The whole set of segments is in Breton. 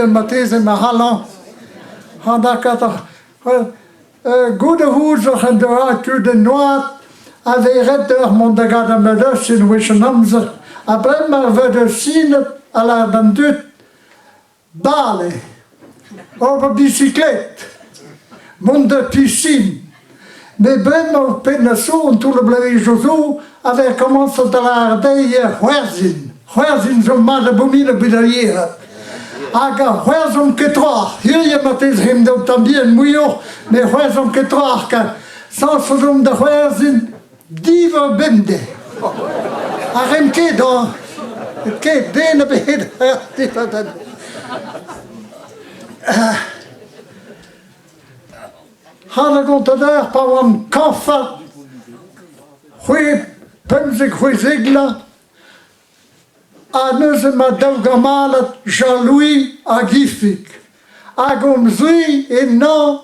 Marteze ma c'hallan lakaat Goude ouzhoc'h en doa tud en oad a vez ret deoc'h mont da gad ar medisin wech an amzer ha bremañ ar vedisined a lâr d'an dud bale, ober bisiklet, mont d'ar piscine. Met bremañ ouzhpenn a zo an toull bloavezhioù zo a vez komañset da lâret dezhi c'hoarzhin. C'hoarzhin zo mat abominabl evit ar yec'hed. Hag a c'hoarzhomp ket troc'h. Hiziv marteze em daou tamm bihan muioc'h, met c'hoarzhomp ket troc'h kar sañset omp da c'hoarzhin div eur bemdez. Ha ren ket hañ. Ket den ebet. Ha da gontañ deoc'h pa oan kañfard, c'hweh, 15 c'hwezek vloaz, ha neuze ma daou gamalad Jean-Louis hag Ifig. Hag hon zri ennañ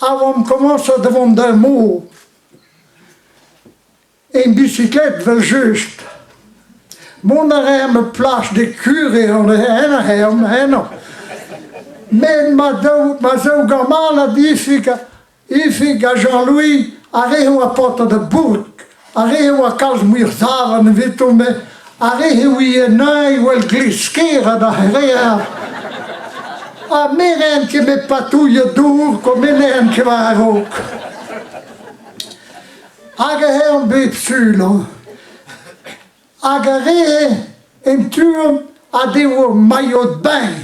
a oamp komañset da vont d'ar mor. En bisiklet 'vel-just. Mont a raemp e Plage des Curés en a reomp eno. Met ma daou ma zaou gamalad Ifig Ifig ha Jean-Louis ar re a oa paotred a bourk, ar re a oa kalz muioc'h savet evito-me, ar re a ouie neuñv 'wel glizh-ker da c'hereer. Ha me 'raent ket met patouilhañ dour kwa me n'aent ket war-raok. Hag eh on bep sul hañ. Hag ar re en tu-hont a devo mailhot bain.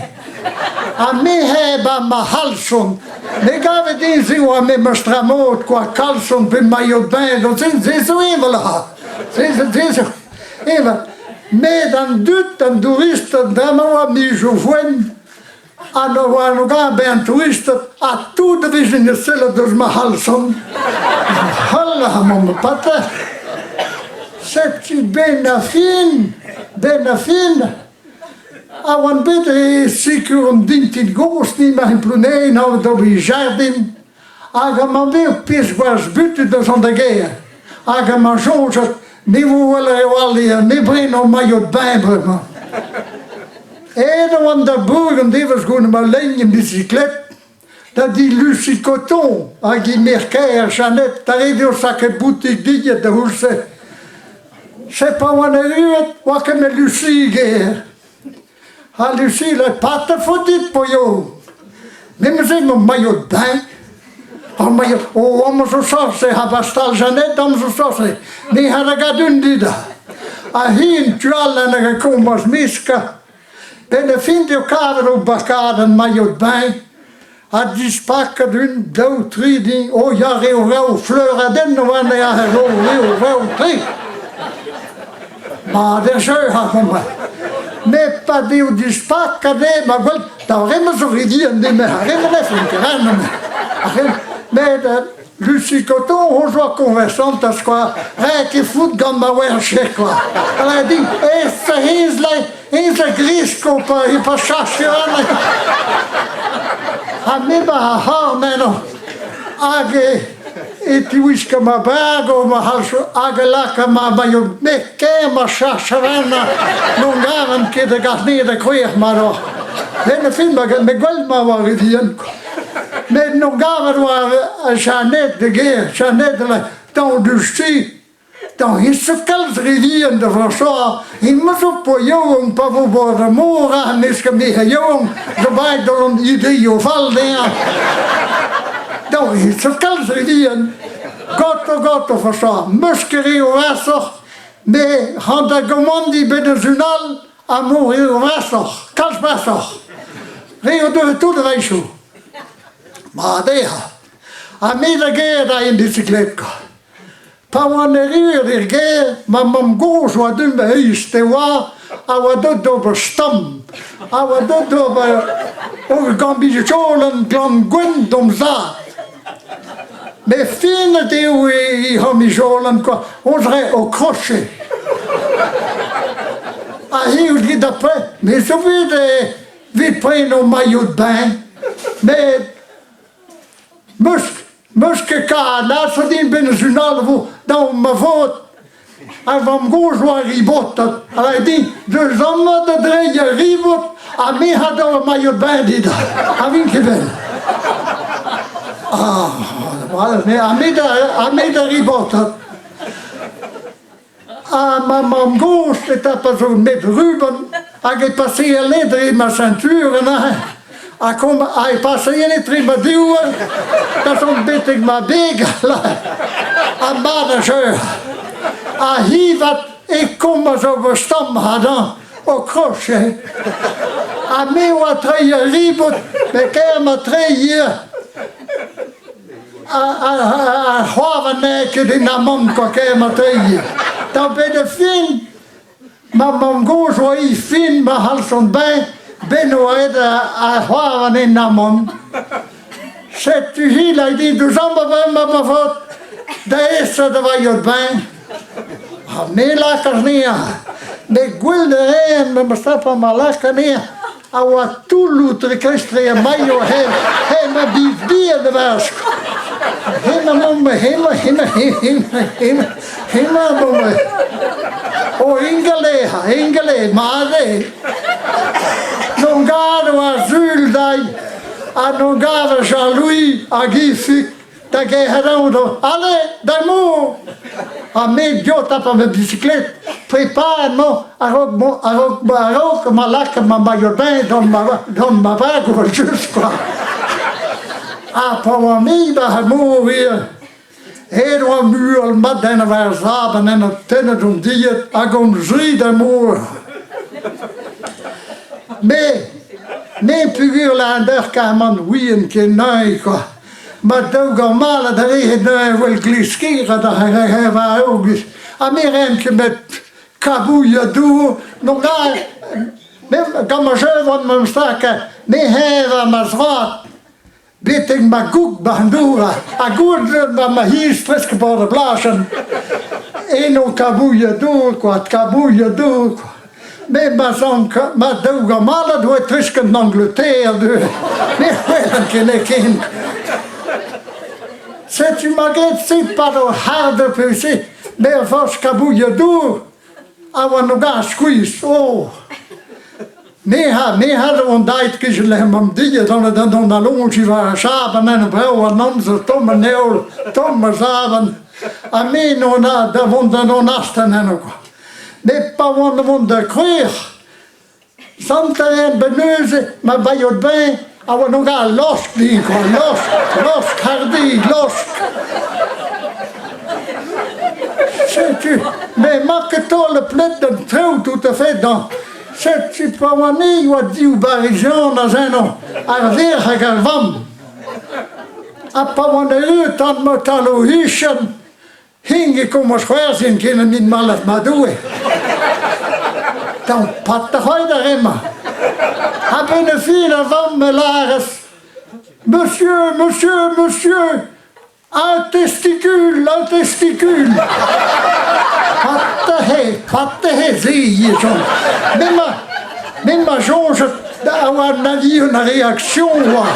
Ha me eh ba ma c'halson. Me gave din se oa memes tra mod kwa kalson pe mailhot bain. Se, se zo evel ha. Se, se, se zo evel. Met an dud, an douristed, bremañ oa mizoù voen, Ha ne oa no gant bezañ touristed ha tout a vije ne sellet deus ma c'halson. Holl a mamm pater. Setu ben ar fin, ben ar fin, a oan bet e sikour an dintin gozh ni ma Plounein d'ober jardin hag amañ bet ur pezh gwaz butud deus an da gêr hag amañ soñjet Me vo wel reoù all eo, me breno mailhot bain bremañ. Aet oan da bourk an devezh goude ma lein en bisiklet da di Lucie Coton hag he merc'h-kaer Jeannette da ret eo sakret boutik dilhad da c'houlz-se. Se pa oan erruet oa ket met Lucie ger. Ha Lucie le pate faot dit, poio. Memes emañ mailhot bain. Ar mailhot, oh, amañ zo sorse, ha ba stal Jeannette amañ zo sorse. Me ha da gad un dit. Ha hi en tu all en hag a komañs meskañ. Benn ar fin eo kavet o bakadenn mailhot bain. Ha dispaket un, daou, tri din, oh ya, reo rev, fleuradenn o oan aze, reo, reo, reo, tri. Mat er jeu, ha homañ. Met pa deo dispaket eo, ma gweld, da re-mañ zo re vihan din, ar re-mañ ne font ket ran. Met Lucie Coton o joa koñversantas kwa, ret ket fout gant ma werje kwa. Elle a dit, eh, ez a grisko pa pa chache anezhe. Ha me 'ba ar c'horn eno. Hag e tiwiska ma brago ma c'hallso hag e laka ma maillot me ker ma chach anezhañ. N'on garan ket da gas me da kouer ma doc'h. Benn ar fin me gwell ma oa re vihan. Met n'on gavet oa Jeannette de gêr, Jeannette daou diouzhtu. Da zo kalz re vihan da François, emañ zo po yaouank pa vo bord ar mor ha n'eus ket me yaouank zo baet gant an ideioù fall dezhañ. Da zo kalz re vihan. Ganto, ganto, François, 'meus ket re vrasoc'h, me c'han da gomandiñ bet eus un all ha mo re vrasoc'h, kalz brasoc'h. Re o deus tout a-wechoù. Mat eo. Ha me da gêr da en bisiklet kwa. Pa oan erruet er gêr, ma mamm-gozh oa deuet ma eizh e oa, a oa deuet d'ober stamm, a oa deuet d'ober ur gambijolenn glan-gwenn d'hom zad. Met finet eo he c'hamijolenn kwa, on serait au crochet. Ha hi out dit après, me zo bet evit prenañ maillot de bain, met Meus, meus ket karet lâret din 'benn eus un all e vo dav ma vod. Ar vamm-gozh oa ribotet, a lâre din, deus amañ da dreiñ ar ribot ha me a daol ar mailhot bain dit, ha vin ket bell. Ah, ha me da, ha me da ribotat. Ha ma mamm-gozh e tapas ur metr ruban hag e pasee ale dre ma ceinture neuze. Ha kom ha e paseen etre ma divhar da zont betek ma beg ha mat a jeu. Ha hi 'vat e kommas ober stamm hadañ o krochet. Ha me oa treiñ ar ribot, met kaer ma treiñ ivez. Ar c'hoar n'eo ket en amann kwa kaer ma treiñ. Da benn ar fin, ma mamm-gozh oa hi fin ma c'hallson beñ, ben oa aet ar c'hoar en amann. Setu hi lak din deus amañ bremañ ma faotr, da esa da vailhot beñ. Ha me lakaas anezhañ. Met gwell a raen memes tra pa ma lak anezhañ a oa toulloù tre-kestre ha mailho he hemañ biz bihan a-barzh. Hemañ mamm hemañ hemañ hemañ hemañ hemañ mamm O ingal eo, ingal eo, mat eo. N'on gado ar sul dai ha n'on gave Jean-Louis hag Ifig Da gerc'hat aon Ale, d'ar mor! Ha me diot pa ma bisiklet, preparet 'mañ a-raok a-raok a-raok ma lakaat ma maillot-bain gant ma gant ma vag evel-just kwa. Ha pa oan-me 'ba ar mor ivez, aet oa mual mat en war sav en en tennet hon dilhad hag hon zri d'ar mor. Me, me peogwir lâret deoc'h carrément ouien ket neuze kwa. Ma daou gamalad a veze neuze evel glizh-kerc'hat war aogust ha me 'raent ket met kabouilhañ dour n'on gant ma jeu memes tra me heñv ma zroad betek ma goûg 'ba an dour ha goude ma ma c'hiz fresk 'ba ar blajenn eno kabouilhañ dour kwa kabouilhañ dour kwa. Met ma sank ma daou gamalad oa tresk an Angleterre neuze. Ne c'hwellan ket n'eo ken. Setu ma graet se 'pad ur c'hard eur pe-se, me a forzh kabouilhañ dour a oan o gas skuizh. Oh! Me ha me ha oan daet kichen lec'h mamm dilhad on da dont da loñjiñ war ar chab an hent brav an amzer tomm an heol, tomm ar savenn. Ha me n'on da vont da dont astenn eno kwa. Met pa oan o vont da Krouer, sant-Hélène ben neuze, ma bailhot beñ, a oa donc al losk din kwa, losk, losk hardi, losk. Setu, me 'ma ket taol pled d'an traoù tout à fait dans. Setu pa oan-me oa div barizian aze eno, ar verc'h hag ar vamm. Ha pa oan erru tamm tal o c'hichen, Hing e komañs c'hoarzhin ken an hini mallas ma Doue. Tamm pat a c'hoari da re-mañ. A-benn ar fin ar vamm a lâras Monsieur, monsieur, monsieur, un testicule, un testicule. Pat pat se ivez soñj. Me 'ma me 'ma soñjet a oa an avion a reaction oa.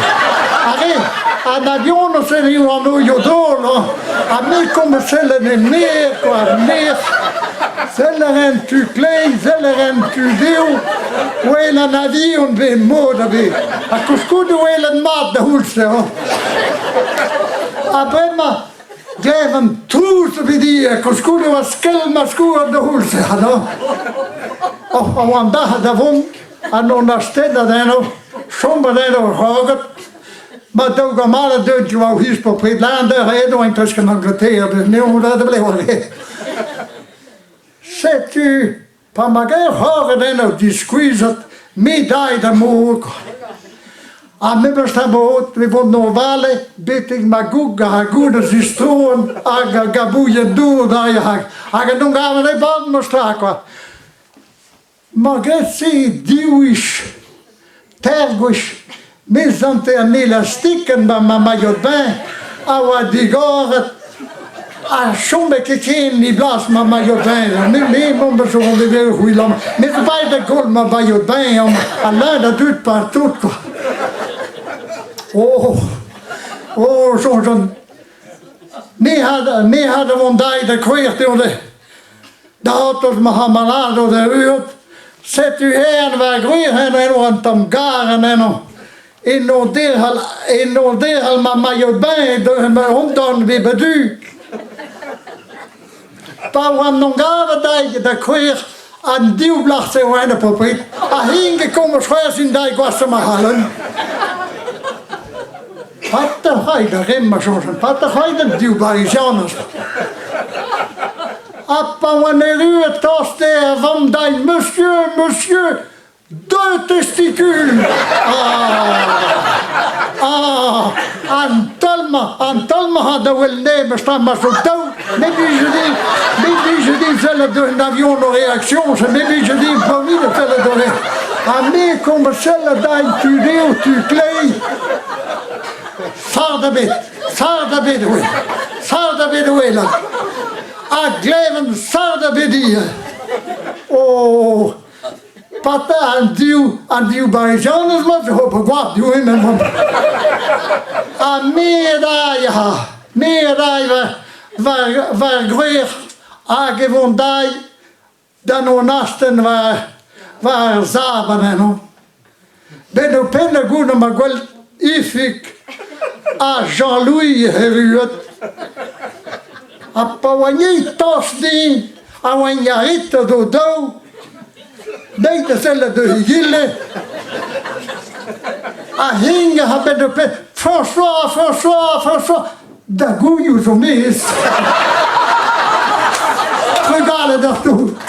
Ar re, an avion o sellet an oio-daol, ha me kom sellet en aer, quoi, en aer. Seller en tu kleiz, seller en tu dehou, wel an avion bet mod a-bet. Ha koulskoude welet mat da c'houlz-se, hein. Ha bremañ, glevan trouz evit ivez, koulskoude oa skell ma skourr da c'houlz-se, hein. Oh, a oan bac'het da vont. Ha n'on astennet eno, chomet eno ur c'horgad. Ma daou gamalad deuet diwar o c'hiz bepred lander edo en tresk an Angleterre, n'eo da blev Setu pa ma ger c'horgad eno diskuizhet, me dai da mor. Ha memes tra bod e vont o vale betek ma goug ar goud a zistroan hag a gabouilhet dour dai hag hag an gavet e bad meus tra kwa. Mar graet-se div wech, teir gwech, me 'sante an elastikenn 'ba ma maillot-bain a oa digoret ha chome ket ken e blas ma maillot-bain. Me me 'maon bet zo bet c'hwi amañ. Me zo paeet da goll ma maillot-bain amañ ha leun a dud partout kwa. Oh, oh soñjan, me 'ha me 'ha da vont dezhi da kouezhañ dezhañ. Da c'hortoz ma c'hamalado da erruout, setu eñ war gwir eno an tamm garenn eno. Eno derc'hel, eno derc'hel ma maillot-bain ma hon bep a du. Pa oan on gavet dezhi da kouer an div blac'h-se oa en paotred, ha hing e komz c'hoarzhin dezhi gwashoc'h ma c'halon. Pater c'hoari da ren ma soñjan, pater c'hoari da div barizianez. Ha pa oan erruet tost eo a vamm dezhi, Monsieur, monsieur, Deux testicules Ah Ah An taol-mañ, an taol-mañ a da wel ne, ma ma zo daou, me blij din, me blij din sellet un avion o réaction, me blij din promis de sellet o Ha me komz sellet dezhi tu dezho, tu kleiz. Fard ebet, fard ebet oe, fard ebet oe là. Ha gleven fard ebet ivez. Oh Pata an div an div barizianez-mañ zo ober gwad diouzhin emañ. Ha me a dai ha me a dai war war war gwreg hag e vont dai d'an on astenn war war ar sav anezhañ. Bet ho penn a goût ma gweld Ifig ha Jean-Louis erruet. Ha pa oa ni tost din a oa aet d'o daou, deit da sellet deus egile, ha hing a bet ho penn François, François, François, da goulioù zo maez. Trugarez deoc'h tout.